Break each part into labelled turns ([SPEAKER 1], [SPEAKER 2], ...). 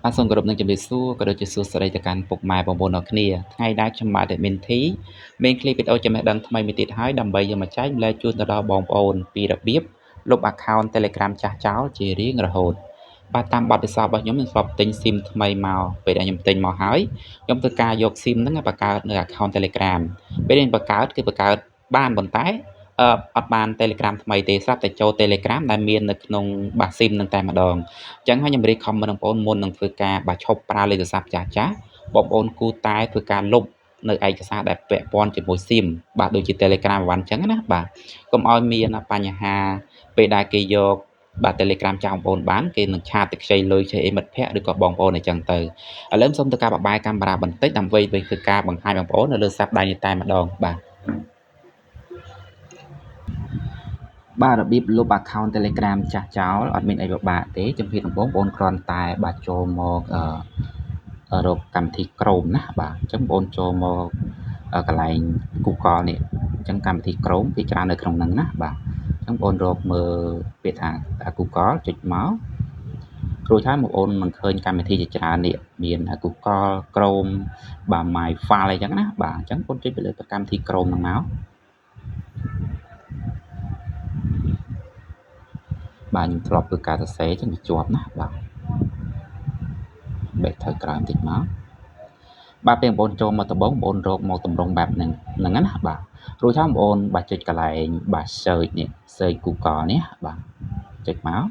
[SPEAKER 1] បាទសូមគោរពនឹងជម្រាបសួរក៏ដូចជាសួស្តីទៅកាន់ពុកម៉ែបងប្អូនអរគ្នាថ្ងៃដែរខ្ញុំបាទ Admin T មានคลิปវីដេអូចំណេះដឹងថ្មីមួយទៀតហើយដើម្បីយកមកចែកម្លែកជូនទៅដល់បងប្អូនពីរបៀបលុប account Telegram ចាស់ចោលជារៀងរហូតបាទតាមបទពិសោធន៍របស់ខ្ញុំខ្ញុំធ្លាប់ទិញ SIM ថ្មីមកពេលដែលខ្ញុំទិញមកហើយខ្ញុំធ្វើការយក SIM ហ្នឹងបង្កើតនៅ account Telegram ពេលដែលបង្កើតគឺបង្កើតបានប៉ុន្តែអត់បាន Telegram ថ្មីទេស្រាប់តែចូល Telegram ដែលមាននៅក្នុងបាស៊ីមនឹងតែម្ដងអញ្ចឹងហើយខ្ញុំ recommend បងប្អូនមុននឹងធ្វើការបាទឈប់ប្រើលេខទូរស័ព្ទចាស់ចាស់បងប្អូនគួរតែធ្វើការលុបនៅឯកសារដែលពាក់ព័ន្ធជាមួយ SIM បាទដូចជា Telegram អីវ៉ាន់អញ្ចឹងណាបាទកុំឲ្យមានបញ្ហាពេលដែលគេយកបាទ Telegram ចាស់បងប្អូនបានគេនឹងឆាតទៅខ្ចីលុយខ្ចីអីមិត្តភ័ក្តិឬក៏បងប្អូនអញ្ចឹងទៅឥឡូវសូមធ្វើការបបាយកាមេរ៉ាបន្តិចដើម្បីធ្វើការបង្ហាញបងប្អូននៅលើសាប់ដៃនេះតែម្ដងបាទបាទរបៀបលុប account Telegram ចាស់ចោលអត់មានអីពិបាកទេជំហានដំបូងបងប្អូនគ្រាន់តែបាទចូលមករកកម្មវិធី Chrome ណាបាទអញ្ចឹងបងប្អូនចូលមកកន្លែង Google នេះអញ្ចឹងកម្មវិធី Chrome វាច្រើននៅក្នុងហ្នឹងណាបាទអញ្ចឹងបងប្អូនរកមើលពាក្យថា Google ចុចមករួចហើយបងប្អូននឹងឃើញកម្មវិធីជាច្រើននេះមាន Google Chrome បាទ My File អីចឹងណាបាទអញ្ចឹងបងប្អូនចុចទៅលើកម្មវិធី Chrome ហ្នឹងមកបាទខ្ញុំធ្លាប់ធ្វើការសរសេរចឹងវាជាប់ណាបាទបេះថយក្រោយបន្តិចមកបាទពេលបងប្អូនចូលមកដំបូងបងប្អូនរកមកតម្រងបែបហ្នឹងហ្នឹងណាបាទរួចហើយបងប្អូនបាទចុចកន្លែងបាទ search នេះ search Google នេះបាទចុចមក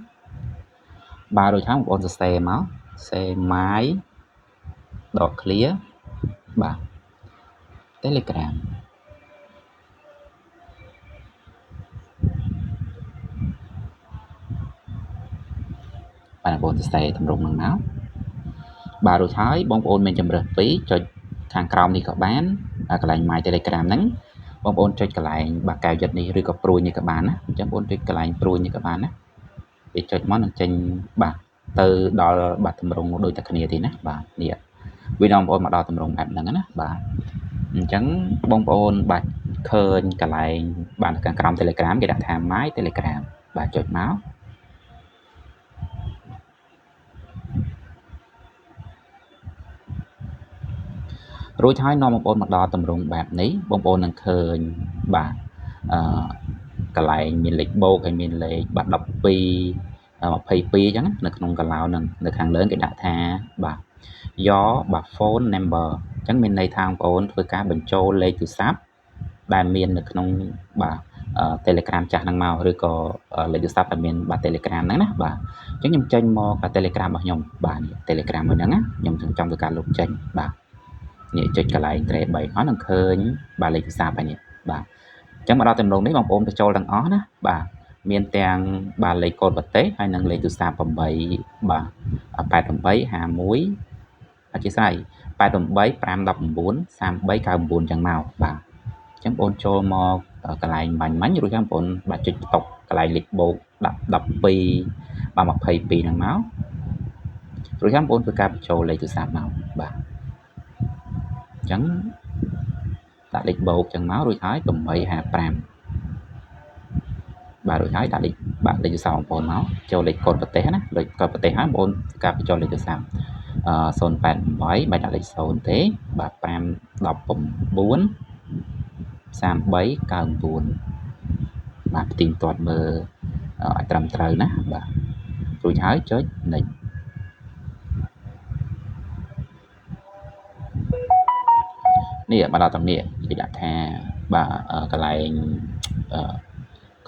[SPEAKER 1] បាទរួចហើយបងប្អូនសរសេរមកសេ my ដក clear បាទ Telegram បាទបងប្អូនសរសេរតម្រងហ្នឹងមកបាទរួចហើយបងប្អូនមានជម្រើសពីរចុចខាងក្រោមនេះក៏បានកន្លែង My Telegram ហ្នឹងបងប្អូនចុចកន្លែងបាទកែវយិតនេះឬក៏ព្រួយនេះក៏បានណាអញ្ចឹងបងប្អូនចុចកន្លែងព្រួយនេះក៏បានណាពេលចុចមកនឹងចេញបាទទៅដល់បាទតម្រងដូចតែគ្នាទេណាបាទនេះវានាំបងប្អូនមកដល់តម្រងបែបហ្នឹងណាបាទអញ្ចឹងបងប្អូនបាទឃើញកន្លែងបាទខាងក្រោម Telegram គេដាក់ថា My Telegram បាទចុចមករួចហើយនាំបងប្អូនមកដល់តម្រងបែបនេះបងប្អូននឹងឃើញបាទអឺកន្លែងមានលេខបូកហើយមានលេខបាទ12 22អញ្ចឹងនៅក្នុងកឡោហ្នឹងនៅខាងលើគេដាក់ថាបាទ your បាទ phone number អញ្ចឹងមានន័យថាបងប្អូនធ្វើការបញ្ចូលលេខទូរស័ព្ទដែលមាននៅក្នុងបាទ Telegram ចាស់ហ្នឹងមកឬក៏លេខទូរស័ព្ទដែលមានបាទ Telegram ហ្នឹងណាបាទអញ្ចឹងខ្ញុំចេញមក Telegram របស់ខ្ញុំបាទនេះ Telegram មួយហ្នឹងណាខ្ញុំចង់ធ្វើការលុបចេញបាទនេះចុចកន្លែងត្រេ3មកនឹងឃើញបាទលេខទូរស័ព្ទហើយនេះបាទអញ្ចឹងមកដល់ទំនងនេះបងប្អូនបញ្ចូលទាំងអស់ណាបាទមានទាំងបាទលេខកូដប្រទេសហើយនិងលេខទូរស័ព្ទ8បាទ88 51អធិស្ឋាន88 519 3399ចឹងមកបាទអញ្ចឹងបងចូលមកកន្លែងបាញ់មាញ់រួចហើយបងប្អូនបាទចុចបន្ទុកកន្លែងលេខបូក10 12បាទ22ហ្នឹងមករួចហើយបងប្អូនធ្វើការបញ្ចូលលេខទូរស័ព្ទមកបាទអញ្ចឹងដាក់លេខបូកចឹងមករួចហើយ855បាទរួចហើយដាក់លេខបាទលេខទូរស័ព្ទបងប្អូនមកចូលលេខកូដប្រទេសណាលេខកូដប្រទេសហើយបងប្អូនធ្វើការបញ្ចូលលេខទូរស័ព្ទ088បាច់ដាក់លេខ0ទេបាទ5 19 3399បាទផ្ទៀងទាត់មើលឲ្យត្រឹមត្រូវណាបាទរួចហើយចុច next នេះមកដល់តំនេះគេដាក់ថាបាទកន្លែង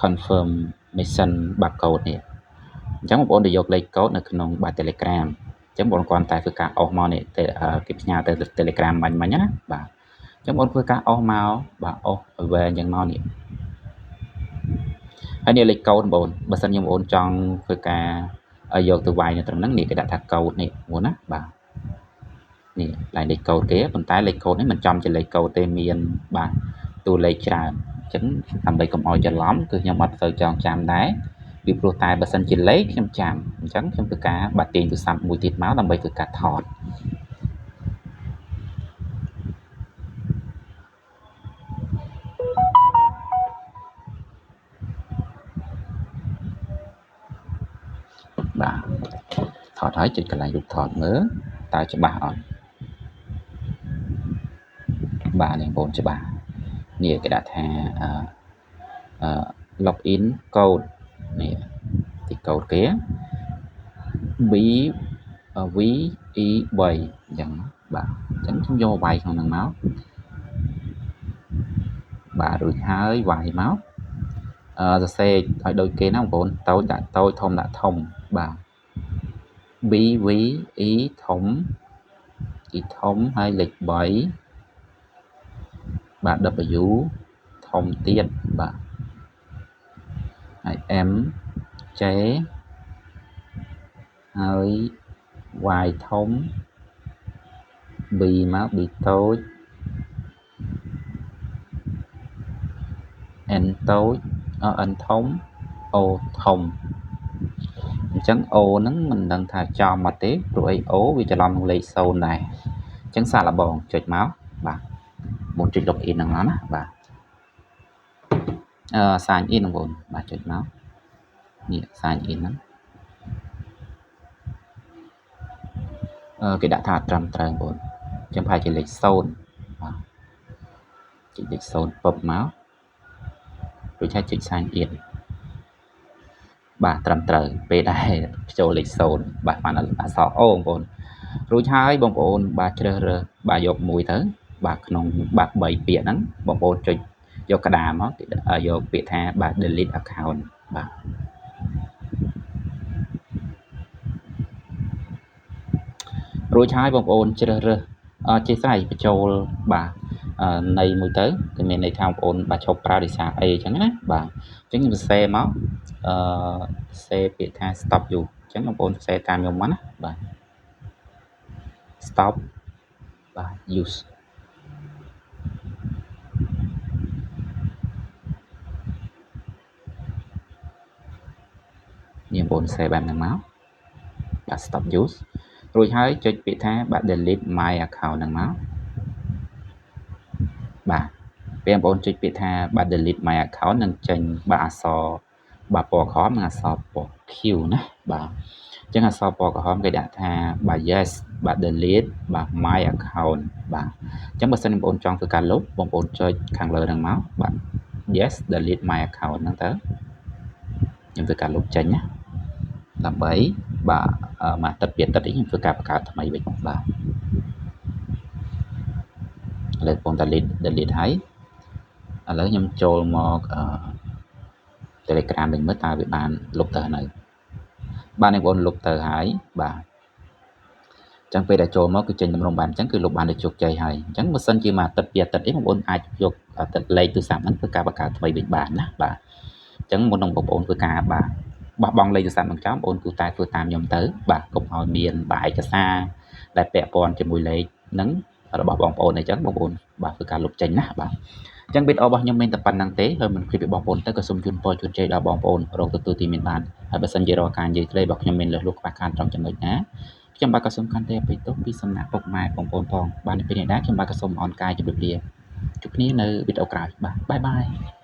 [SPEAKER 1] confirmation barcode នេះអញ្ចឹងបងប្អូនទៅយកលេខកូដនៅក្នុងបាទ Telegram អញ្ចឹងបងប្អូនគ្រាន់តែធ្វើការអស់មកនេះគេផ្ញើទៅ Telegram បាញ់មិញណាបាទអញ្ចឹងបងប្អូនធ្វើការអស់មកបាទអស់ឲ្យវែងអញ្ចឹងមកនេះហើយនេះលេខកូដបងប្អូនបើសិនខ្ញុំបងប្អូនចង់ធ្វើការយកទៅវាយនៅត្រង់ហ្នឹងនេះគេដាក់ថាកូដនេះបងណាបាទនេះឡែកលេខកូដគេប៉ុន្តែលេខកូដនេះមិនចំជាលេខកូដទេមានបាទតួលេខច្រើនអញ្ចឹងដើម្បីកុំឲ្យច្រឡំគឺខ្ញុំអត់សូវចងចាំដែរពីព្រោះតែបើសិនជាលេខខ្ញុំចាំអញ្ចឹងខ្ញុំធ្វើការបាទទាញទូរស័ព្ទមួយទៀតមកដើម្បីធ្វើការថតបាទថ ថតហើយចុចកន្លែងរូបថតមើលតើច្បាស់អត់បាទនេះបងប្អូនច្បាស់នេះគេដាក់ថាអឺ login code នេះទីកូដគេ B V E 3អញ្ចឹងបាទអញ្ចឹងខ្ញុំយកវាយក្នុងហ្នឹងមកបាទរួចហើយវាយមកសរសេរឲ្យដូចគេណាបងប្អូនតូចដាក់តូចធំដាក់ធំបាទ B V E ធំ E ធំហើយលេខ3បាទ W ធំទៀតបាទហើយ M J ហើយ Y ធំ B មក B តូច N តូច N ធំ O ធំអញ្ចឹង O ហ្នឹងមិនដឹងថាចំអត់ទេព្រោះអី O វាច្រឡំនឹងលេខ0ដែរអញ្ចឹងសាកល្បងចុចមកបាទមុនចុច login ហ្នឹងមកណាបាទsign in បងប្អូនបាទចុចមកនេះ sign in ហ្នឹងគេដាក់ថាត្រឹមត្រូវបងប្អូនអញ្ចឹងប្រហែលជាលេខ0បាទចុចលេខ0ពឹបមករួចហើយចុច sign in បាទត្រឹមត្រូវពេលដែលបញ្ចូលលេខ0បាទបានអក្សរ O បងប្អូនរួចហើយបងប្អូនបាទជ្រើសរើសបាទយកមួយទៅបាទក្នុងបាទ3ពាក្យហ្នឹងបងប្អូនចុចយកក្តារមកយកពាក្យថាបាទ delete account បាទរួចហើយបងប្អូនជ្រើសរើសអធិស្ឋានបញ្ចូលបាទនៃមួយទៅគឺមានន័យថាបងប្អូនបាទឈប់ប្រើដោយសារអីអញ្ចឹងណាបាទអញ្ចឹងខ្ញុំសរសេរមកសរសេរពាក្យថា stop you អញ្ចឹងបងប្អូនសរសេរតាមខ្ញុំមកណាបាទ stop បាទ use នេះបងប្អូនសរសេរបែបហ្នឹងមកបាទ stop use រួចហើយចុចពាក្យថាបាទ delete my account ហ្នឹងមកបាទពេលបងប្អូនចុចពាក្យថាបាទ delete my account នឹងចេញបាទអក្សរបាទពណ៌ក្រហមនិងអក្សរពណ៌ខៀវណាបាទអញ្ចឹងអក្សរពណ៌ក្រហមគេដាក់ថាបាទ yes បាទ delete បាទ my account បាទអញ្ចឹងបើសិនបងប្អូនចង់ធ្វើការលុបបងប្អូនចុចខាងលើហ្នឹងមកបាទ yes delete my account ហ្នឹងទៅខ្ញុំធ្វើការលុបចេញណាដើម្បីបាទមួយអាទិត្យពីរអាទិត្យនេះខ្ញុំធ្វើការបង្កើតថ្មីវិញបាទឥឡូវបង delete ហើយឥឡូវខ្ញុំចូលមក Telegram វិញមើលតើវាបានលុបទៅនៅបាទបងប្អូនលុបទៅហើយបាទអញ្ចឹងពេលដែលចូលមកគឺចេញតម្រងបានអញ្ចឹងគឺលុបបានដោយជោគជ័យហើយអញ្ចឹងបើសិនជាមួយអាទិត្យពីរអាទិត្យនេះបងប្អូនអាចយកលេខទូរស័ព្ទហ្នឹងធ្វើការបង្កើតថ្មីវិញបានណាបាទអញ្ចឹងមុននឹងបងប្អូនធ្វើការបាទបោះបង់លេខទូរស័ព្ទនឹងចោលបងប្អូនគូតែធ្វើតាមខ្ញុំទៅបាទកុំឲ្យមានបាទឯកសារដែលពាក់ព័ន្ធជាមួយលេខហ្នឹងរបស់បងប្អូនអីចឹងបងប្អូនបាទធ្វើការលុបចេញណាបាទអញ្ចឹងវីដេអូរបស់ខ្ញុំមានតែប៉ុណ្្នឹងទេហើយមិនឃ្លីបពីបងប្អូនទៅក៏សូមជូនពរជូនជ័យដល់បងប្អូនរកទទួលទីមានបានហើយបើសិនជារាល់ការនិយាយធ្លេរបស់ខ្ញុំមានលើសលួសខ្វះខាតត្រង់ចំណុចណាខ្ញុំបាទក៏សូមខន្តីអភ័យទោសពីសំណាក់ពុកម៉ែបងប្អូនផងបាទនៅពេលនេះដែរខ្ញុំបាទក៏សូមអរកាយជម្រាបលាជួបគ្នានៅវីដេអូក្រោយបាទបាយបាយ។